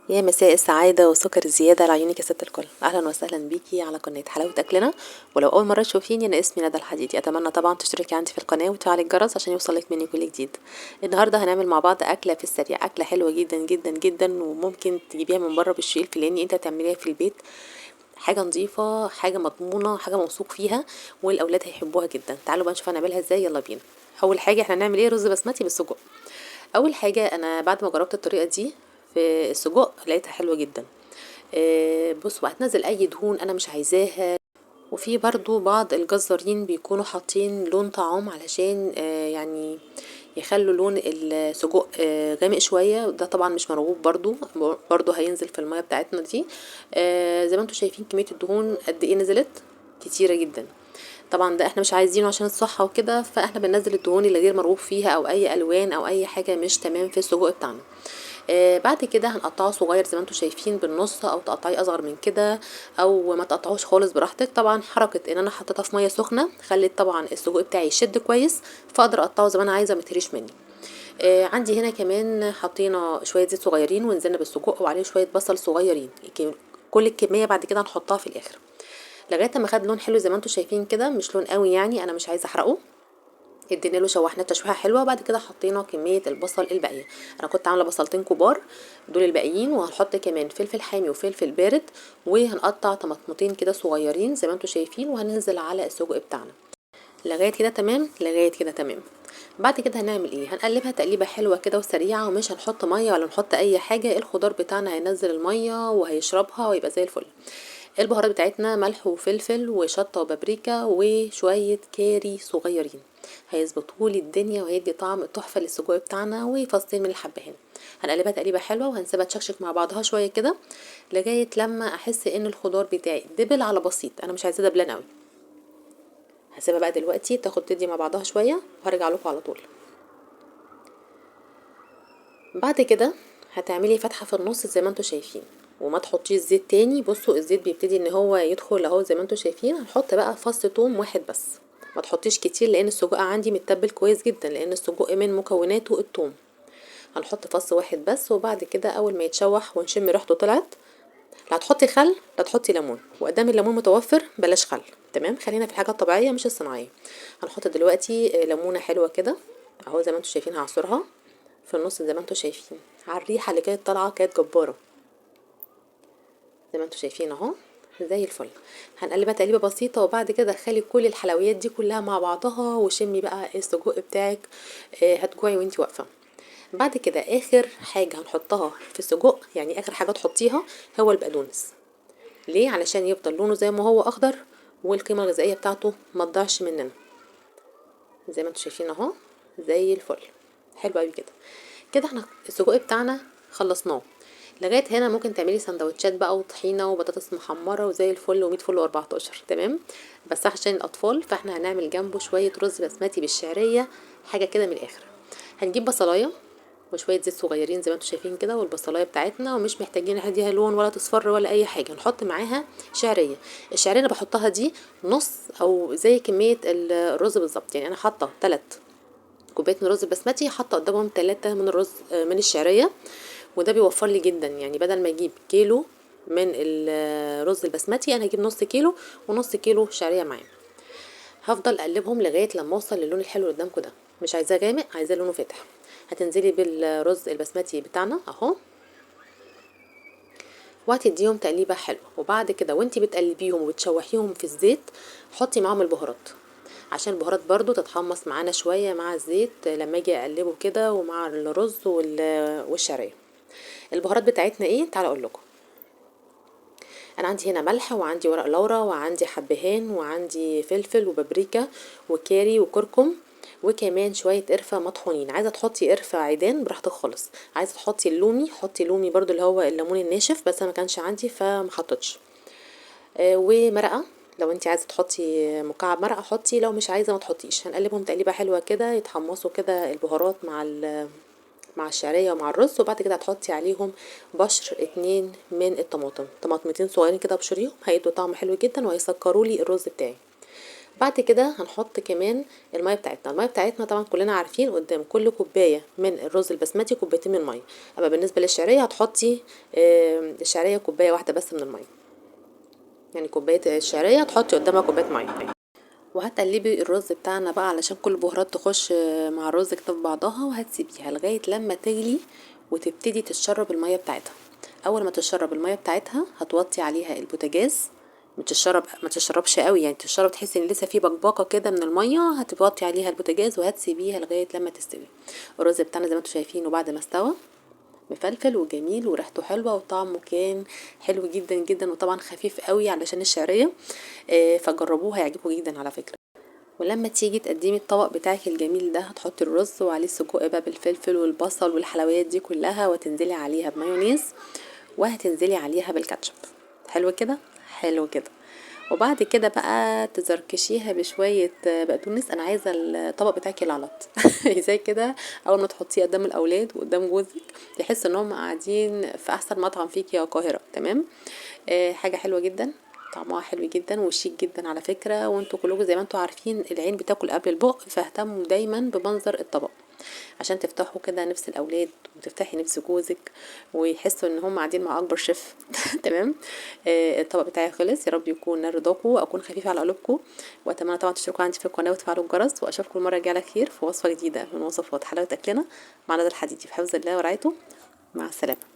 يا مساء السعادة وسكر الزيادة على عيونك يا ست الكل. أهلا وسهلا بيكي على قناة حلاوة أكلنا. ولو أول مرة تشوفيني، أنا اسمي ندى الحديدي. أتمنى طبعا تشتركي عندي في القناة وتفعلي الجرس عشان يوصلك مني كل جديد. النهاردة هنعمل مع بعض أكلة في السريع، أكلة حلوة جدا جدا جدا، وممكن تجيبيها من بره بالشيء الفلاني، انت هتعمليها في البيت. حاجة نظيفة، حاجة مضمونة، حاجة موثوق فيها، والأولاد هيحبوها جدا. تعالوا بقى نشوف هنعملها ازاي، يلا بينا. أول حاجة احنا هنعمل ايه؟ رز بسمتي بالسجق. أول حاجة أنا بعد ما جربت الطريقة دي في السجق لقيتها حلوة جدا. بصوا، هتنزل أي دهون أنا مش عايزاها. وفي برضو بعض الجزارين بيكونوا حاطين لون طعام علشان يخلوا لون السجق غامق شوية، ده طبعا مش مرغوب، برضو هينزل في المية بتاعتنا دي. زي ما انتم شايفين كمية الدهون قد ايه نزلت، كتيرة جدا. طبعا ده احنا مش عايزينه عشان الصحة وكده، فاحنا بننزل الدهون اللي غير مرغوب فيها او اي الوان او اي حاجة مش تمام في السجق بتاعنا. بعد كده هنقطعه صغير زي ما انتم شايفين بالنص، او تقطعيه اصغر من كده، او ما تقطعوش خالص براحتك. طبعا حركة ان انا حطيتها في مية سخنة خلت طبعا السجق بتاعي يشد كويس، فاقدر اقطعه زي ما انا عايزه ما يتهريش مني. عندي هنا كمان حطينا شوية زيت صغيرين ونزلنا بالسجق، وعليه شوية بصل صغيرين، كل الكمية بعد كده هنحطها في الاخر لغاية ما خد لون حلو زي ما انتم شايفين كده، مش لون قوي يعني، انا مش عايزه احرقه. ادينا له شوحناه تشويحه حلوة. وبعد كده حطينا كمية البصل الباقية، انا كنت عامله بصلتين كبار دول الباقيين، وهنحط كمان فلفل حامي وفلفل بارد، وهنقطع طماطمتين كده صغيرين زي ما انتم شايفين، وهننزل على السجق بتاعنا لغاية كده تمام. لغاية كده تمام. بعد كده هنعمل ايه؟ هنقلبها تقليبه حلوة كده وسريعة، ومش هنحط مية ولا نحط اي حاجة. الخضار بتاعنا هينزل المية وهيشربها ويبقى زي الفل. البهارات بتاعتنا ملح وفلفل وشطه وبابريكا وشوية كاري صغيرين، هيظبطولي الدنيا وهيدي طعم تحفة للسجق بتاعنا، وفصين من الحبهان. هنقلبها تقليبه حلوة وهنسيبها تشكشك مع بعضها شوية كده لغاية لما احس ان الخضار بتاعي دبل على بسيط، انا مش عايزاه دبلان قوي. هسيبها بقى دلوقتي تاخد تدي مع بعضها شوية وهرجع لكم على طول. بعد كده هتعملي فتحه في النص زي ما انتم شايفين، وما تحطيش زيت تاني. بصوا الزيت بيبتدي ان هو يدخل اهو زي ما انتم شايفين. هنحط بقى فص توم واحد بس، ما تحطيش كتير لان السجق عندي متبل كويس جدا، لان السجق من مكوناته التوم. هنحط فص واحد بس، وبعد كده اول ما يتشوح ونشم ريحته طلعت، لا تحطي خل لا تحطي ليمون، وقدام الليمون متوفر بلاش خل، تمام؟ خلينا في الحاجة الطبيعية مش الصناعية. هنحط دلوقتي ليمونه حلوة كده اهو زي ما انتم شايفين، هعصرها في النص زي ما انتم شايفين. على الريحة اللي كانت طالعه كانت جبارة زي ما انتم شايفين اهو زي الفل. هنقلبها تقليبه بسيطة، وبعد كده دخلي كل الحلويات دي كلها مع بعضها وشمي بقى السجق بتاعك، هتجوعي وانتي واقفة. بعد كده اخر حاجة هنحطها في السجق، يعني اخر حاجة تحطيها هو البقدونس. ليه؟ علشان يفضل لونه زي ما هو اخضر، والقيمة الغذائية بتاعته ما تضيعش مننا زي ما انتم شايفين اهو زي الفل. حلو قوي كده. كده احنا السجق بتاعنا خلصناه لغاية هنا. ممكن تعملي سندوتشات بقى وطحينه وبطاطس محمرة وزي الفل ومية فل واربعتاشر، تمام؟ بس عشان الاطفال فاحنا هنعمل جنبه شوية رز بسمتي بالشعريه، حاجة كده من الاخر. هنجيب بصلايه وشوية زيت صغيرين زي ما انتم شايفين كده، والبصلايه بتاعتنا، ومش محتاجين نديها لون ولا تصفر ولا اي حاجة. نحط معاها شعرية. الشعرية اللي بحطها دي نص او زي كمية الرز بالظبط، يعني انا حاطه 3 كوبايات من الرز البسمتي، حاطه قدامهم 3 من الرز من الشعرية، وده بيوفر لي جدا. يعني بدل ما اجيب كيلو من الرز البسمتي انا هجيب نص كيلو ونص كيلو شعرية معاه. هفضل اقلبهم لغاية لما اوصل للون الحلو اللي قدامكم ده، مش عايزاه غامق، عايزاه لونه فاتح. هتنزلي بالرز البسمتي بتاعنا اهو، وهتديهم تقليبه حلوة. وبعد كده وانتي بتقلبيهم وبتشوحيهم في الزيت حطي معاهم البهارات، عشان البهارات برضو تتحمص معانا شوية مع الزيت لما اجي اقلبه كده ومع الرز والشعريه. البهارات بتاعتنا ايه؟ تعالوا اقول لكم. انا عندي هنا ملح، وعندي ورق لورا، وعندي حبهان، وعندي فلفل وبابريكا وكاري وكركم، وكمان شوية قرفه مطحونين. عايزه تحطي قرفه عيدان براحتك خالص، عايزه تحطي اللومي حطي لومي برضو اللي هو الليمون الناشف، بس انا ما كانش عندي فما حطيتش. ومرقه لو انت عايزه تحطي مكعب مرقه حطي، لو مش عايزه ما تحطيش. هنقلبهم تقليبه حلوة كده يتحمصوا كده البهارات مع الشعرية ومع الرز. وبعد كده هتحطي عليهم بشر 2 من الطماطم، طماطمتين صغيرين كده ابشريهم، هيدوا طعم حلو جدا وهيسكروا لي الرز بتاعي. بعد كده هنحط كمان المية بتاعتنا. المية بتاعتنا طبعا كلنا عارفين قدام كل كوباية من الرز البسمتي كوبايتين من المية. اما بالنسبة للشعريه هتحطي الشعرية كوباية واحدة بس من المية، يعني كوباية الشعرية تحطي قدامها كوباية مية. وهتقلبي الرز بتاعنا بقى علشان كل البهارات تخش مع الرز كده في بعضها، وهتسيبيها لغاية لما تغلي وتبتدي تتشرب المية بتاعتها. اول ما تشرب المية بتاعتها هتوطي عليها البوتاجاز، ما تشربش قوي، يعني تشرب تحسي ان لسه في بقبقه كده من المية، هتوطي عليها البوتاجاز وهتسيبيها لغاية لما تستوي. الرز بتاعنا زي ما انتم شايفينه بعد ما استوى مفلفل وجميل وريحته حلوة وطعمه كان حلو جدا جدا، وطبعا خفيف قوي علشان الشعرية، فجربوه هيعجبكم جدا على فكرة. ولما تيجي تقدمي الطبق بتاعك الجميل ده هتحطي الرز وعليه السجق بقى بالفلفل والبصل والحلويات دي كلها، وتنزلي عليها بمايونيز وهتنزلي عليها بالكاتشب. حلو كده، حلو كده. وبعد كده بقى تزركشيها بشوية بقدونس. انا عايزه الطبق بتاعك يلعلط زي كده، اول ما تحطيه قدام الاولاد وقدام جوزك يحس ان هم قاعدين في احسن مطعم فيك يا القاهرة. تمام، حاجة حلوة جدا، طعمها حلو جدا وشيك جدا على فكرة. وانتوا كلكم زي ما انتوا عارفين العين بتاكل قبل البق، فاهتموا دايما بمنظر الطبق عشان تفتحوا كده نفس الاولاد وتفتحي نفس جوزك ويحسوا ان هم قاعدين مع اكبر شيف. تمام، الطبق بتاعي خلص. يا رب يكون نال رضاكم واكون خفيفة على قلوبكم، واتمنى طبعا تشتركوا عندي في القناة وتفعلوا الجرس، واشوفكم المرة الجاية على خير في وصفه جديدة من وصفات حلاوة اكلنا مع ندى الحديدي. في حفظ الله ورعايته، مع السلامة.